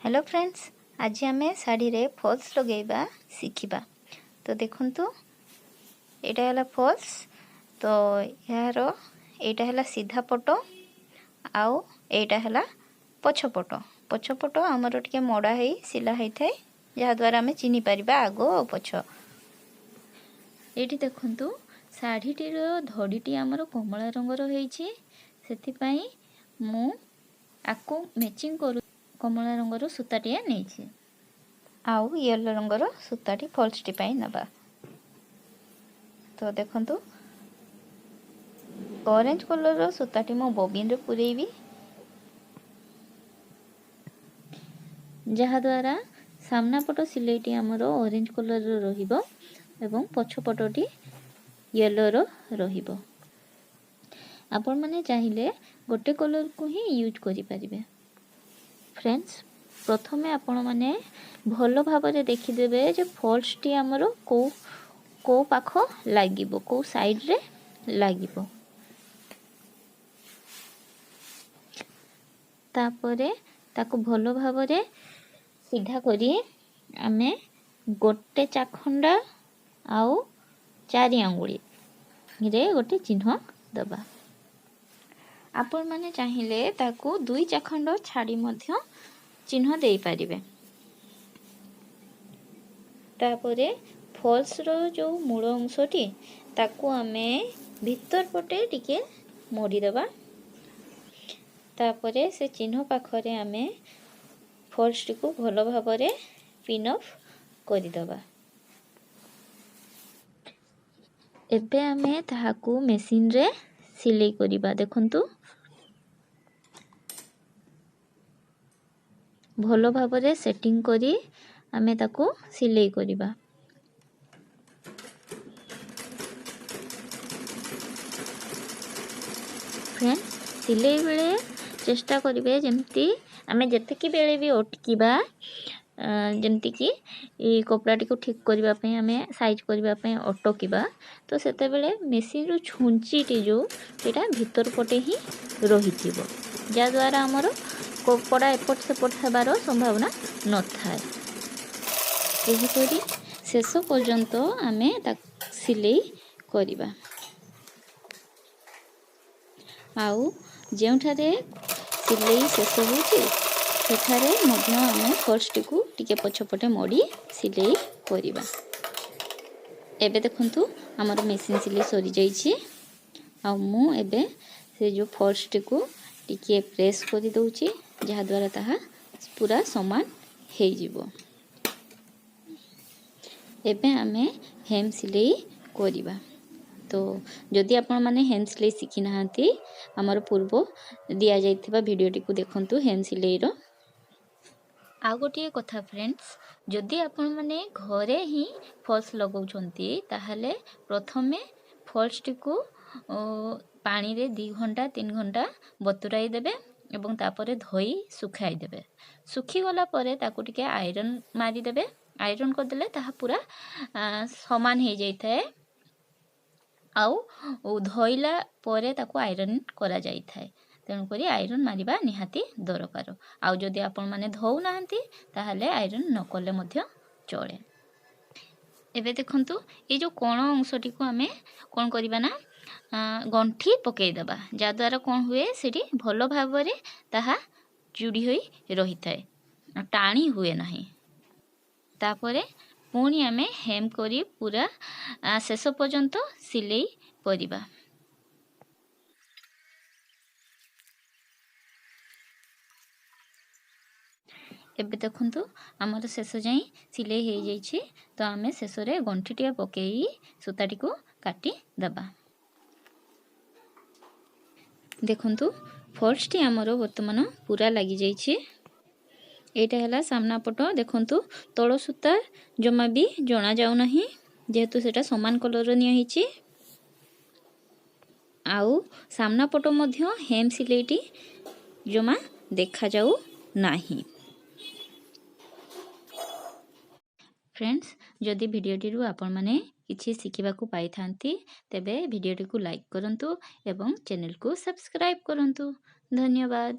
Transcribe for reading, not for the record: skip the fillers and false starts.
Hello friends, ଆଜି ଆମେ ଶାଢ଼ୀରେ falls ଲଗାଇବା ଶିଖିବା। ତ ଦେଖନ୍ତୁ, ଏଇଟା ହେଲା ଫଲ୍ସ। ତ ଏହାର ଏଇଟା ହେଲା ସିଧା ପଟ ଆଉ ଏଇଟା ହେଲା ପଛପଟ। ପଛପଟ ଆମର ଟିକେ ମଡ଼ା ହେଇ ସିଲା ହେଇଥାଏ, ଯାହାଦ୍ୱାରା ଆମେ ଚିହ୍ନି ପାରିବା ଆଗ ଆଉ ପଛ। ଏଇଠି ଦେଖନ୍ତୁ, ଶାଢ଼ୀଟିର ଧଡ଼ିଟି ଆମର କମଳା ରଙ୍ଗର ହେଇଛି, ସେଥିପାଇଁ ମୁଁ ଆକୁ ମ୍ୟାଚିଂ କରୁ କମଳା ରଙ୍ଗର ସୂତାଟିଏ ନେଇଛି ଆଉ ୟେଲୋ ରଙ୍ଗର ସୂତାଟି ଫଲ୍ସଟି ପାଇଁ ନେବା। ତ ଦେଖନ୍ତୁ, ଅରେଞ୍ଜ କଲର୍ର ସୂତାଟି ମୁଁ ବବିନରେ ପୂରେଇବି, ଯାହାଦ୍ୱାରା ସାମ୍ନା ପଟ ସିଲେଇଟି ଆମର ଅରେଞ୍ଜ କଲର୍ର ରହିବ ଏବଂ ପଛପଟଟି ୟେଲୋର ରହିବ। ଆପଣମାନେ ଚାହିଁଲେ ଗୋଟେ କଲର୍କୁ ହିଁ ୟୁଜ୍ କରିପାରିବେ। ଫ୍ରେଣ୍ଡସ୍, ପ୍ରଥମେ ଆପଣମାନେ ଭଲ ଭାବରେ ଦେଖିଦେବେ ଯେ ଫଲ୍ସଟି ଆମର କେଉଁ କେଉଁ ପାଖ ଲାଗିବ, କେଉଁ ସାଇଡ଼୍ରେ ଲାଗିବ। ତାପରେ ତାକୁ ଭଲ ଭାବରେ ସିଧା କରି ଆମେ ଗୋଟେ ଚାଖଣ୍ଡା ଆଉ 4 ଆଙ୍ଗୁଳିରେ ଗୋଟେ ଚିହ୍ନ ଦେବା। ଆପଣମାନେ ଚାହିଁଲେ ତାକୁ 2 ଚାଖଣ୍ଡ ଛାଡ଼ି ମଧ୍ୟ ଚିହ୍ନ ଦେଇପାରିବେ। ତାପରେ ଫଲ୍ସର ଯେଉଁ ମୂଳ ଅଂଶଟି, ତାକୁ ଆମେ ଭିତର ପଟେ ଟିକେ ମୋଡ଼ିଦେବା। ତାପରେ ସେ ଚିହ୍ନ ପାଖରେ ଆମେ ଫଲ୍ସଟିକୁ ଭଲ ଭାବରେ ପିନ୍ ଅଫ୍ କରିଦେବା। ଏବେ ଆମେ ତାହାକୁ ମେସିନ୍ରେ ସିଲେଇ କରିବା। ଦେଖନ୍ତୁ, ଭଲ ଭାବରେ ସେଟିଂ କରି ଆମେ ତାକୁ ସିଲେଇ କରିବା। ଫ୍ରେଣ୍ଡ, ସିଲେଇ ବେଳେ ଚେଷ୍ଟା କରିବେ ଯେମିତି ଆମେ ଯେତିକି ବେଳେ ବି ଅଟକିବା, ଯେମିତିକି ଏଇ କପଡ଼ାଟିକୁ ଠିକ୍ କରିବା ପାଇଁ ଆମେ ସାଇଜ୍ କରିବା ପାଇଁ ଅଟକିବା, ତ ସେତେବେଳେ ମେସିନ୍ର ଛୁଞ୍ଚିଟି ଯେଉଁ ସେଇଟା ଭିତର ପଟେ ହିଁ ରହିଥିବ, ଯାହାଦ୍ୱାରା ଆମର କପଡ଼ା ଏପଟ ସେପଟ ହେବାର ସମ୍ଭାବନା ନଥାଏ। ଏହିପରି ଶେଷ ପର୍ଯ୍ୟନ୍ତ ଆମେ ତାକୁ ସିଲେଇ କରିବା। ଆଉ ଯେଉଁଠାରେ ସିଲେଇ ଶେଷ ହେଉଛି, ସେଠାରେ ମଧ୍ୟ ଆମେ ଫଲ୍ସଟିକୁ ଟିକେ ପଛପଟେ ମୋଡ଼ି ସିଲେଇ କରିବା। ଏବେ ଦେଖନ୍ତୁ, ଆମର ମେସିନ୍ ସିଲେଇ ସରିଯାଇଛି। ଆଉ ମୁଁ ଏବେ ସେ ଯେଉଁ ଫଲ୍ସଟିକୁ ଟିକିଏ ପ୍ରେସ୍ କରିଦେଉଛି, ଯାହାଦ୍ୱାରା ତାହା ପୁରା ସମାନ ହେଇଯିବ। ଏବେ ଆମେ ହେମ୍ ସିଲେଇ କରିବା। ତ ଯଦି ଆପଣମାନେ ହେମ୍ ସିଲେଇ ଶିଖିନାହାନ୍ତି, ଆମର ପୂର୍ବ ଦିଆଯାଇଥିବା ଭିଡ଼ିଓଟିକୁ ଦେଖନ୍ତୁ ହେମ୍ ସିଲେଇର। ଆଉ ଗୋଟିଏ କଥା ଫ୍ରେଣ୍ଡସ୍, ଯଦି ଆପଣମାନେ ଘରେ ହିଁ ଫଲ୍ସ ଲଗାଉଛନ୍ତି, ତାହେଲେ ପ୍ରଥମେ ଫଲ୍ସଟିକୁ ପାଣିରେ 2 ଘଣ୍ଟା 3 ଘଣ୍ଟା ବତୁରାଇ ଦେବେ ଏବଂ ତାପରେ ଧୋଇ ଶୁଖାଇ ଦେବେ। ଶୁଖିଗଲା ପରେ ତାକୁ ଟିକେ ଆଇରନ୍ ମାରିଦେବେ। ଆଇରନ୍ କରିଦେଲେ ତାହା ପୁରା ସମାନ ହେଇଯାଇଥାଏ। ଆଉ ଧୋଇଲା ପରେ ତାକୁ ଆଇରନ୍ କରାଯାଇଥାଏ, ତେଣୁକରି ଆଇରନ୍ ମାରିବା ନିହାତି ଦରକାର। ଆଉ ଯଦି ଆପଣମାନେ ଧୋଉନାହାନ୍ତି, ତାହେଲେ ଆଇରନ୍ ନ କଲେ ମଧ୍ୟ ଚଳେ। ଏବେ ଦେଖନ୍ତୁ, ଏଇ ଯେଉଁ କୋଣ ଅଂଶଟିକୁ ଆମେ କ'ଣ କରିବା ନା ଗଣ୍ଠି ପକାଇଦେବା, ଯାହାଦ୍ୱାରା କ'ଣ ହୁଏ, ସେଠି ଭଲ ଭାବରେ ତାହା ଯୋଡ଼ି ହୋଇ ରହିଥାଏ, ଟାଣି ହୁଏ ନାହିଁ। ତାପରେ ପୁଣି ଆମେ ହେମ୍ କରି ପୁରା ଶେଷ ପର୍ଯ୍ୟନ୍ତ ସିଲେଇ କରିବା। ଏବେ ଦେଖନ୍ତୁ, ଆମର ଶେଷ ଯାଏଁ ସିଲେଇ ହେଇଯାଇଛି। ତ ଆମେ ଶେଷରେ ଗଣ୍ଠିଟିଏ ପକାଇ ସୂତାଟିକୁ କାଟି ଦେବା। ଦେଖନ୍ତୁ, ଫଲ୍ସଟି ଆମର ବର୍ତ୍ତମାନ ପୁରା ଲାଗିଯାଇଛି। ଏଇଟା ହେଲା ସାମ୍ନା ପଟ। ଦେଖନ୍ତୁ, ତଳ ସୂତା ଜମା ବି ଜଣାଯାଉନାହିଁ, ଯେହେତୁ ସେଟା ସମାନ କଲର୍ର ନିଆହେଇଛି। ଆଉ ସାମ୍ନା ପଟ ମଧ୍ୟ ହେମ୍ ସିଲେଇଟି ଜମା ଦେଖାଯାଉ ନାହିଁ। ଫ୍ରେଣ୍ଡସ୍, ଯଦି ଭିଡ଼ିଓଟିରୁ ଆପଣମାନେ କିଛି ଶିଖିବାକୁ ପାଇଥାନ୍ତି, ତେବେ ଭିଡ଼ିଓଟିକୁ ଲାଇକ୍ କରନ୍ତୁ ଏବଂ ଚ୍ୟାନେଲକୁ ସବସ୍କ୍ରାଇବ୍ କରନ୍ତୁ। ଧନ୍ୟବାଦ।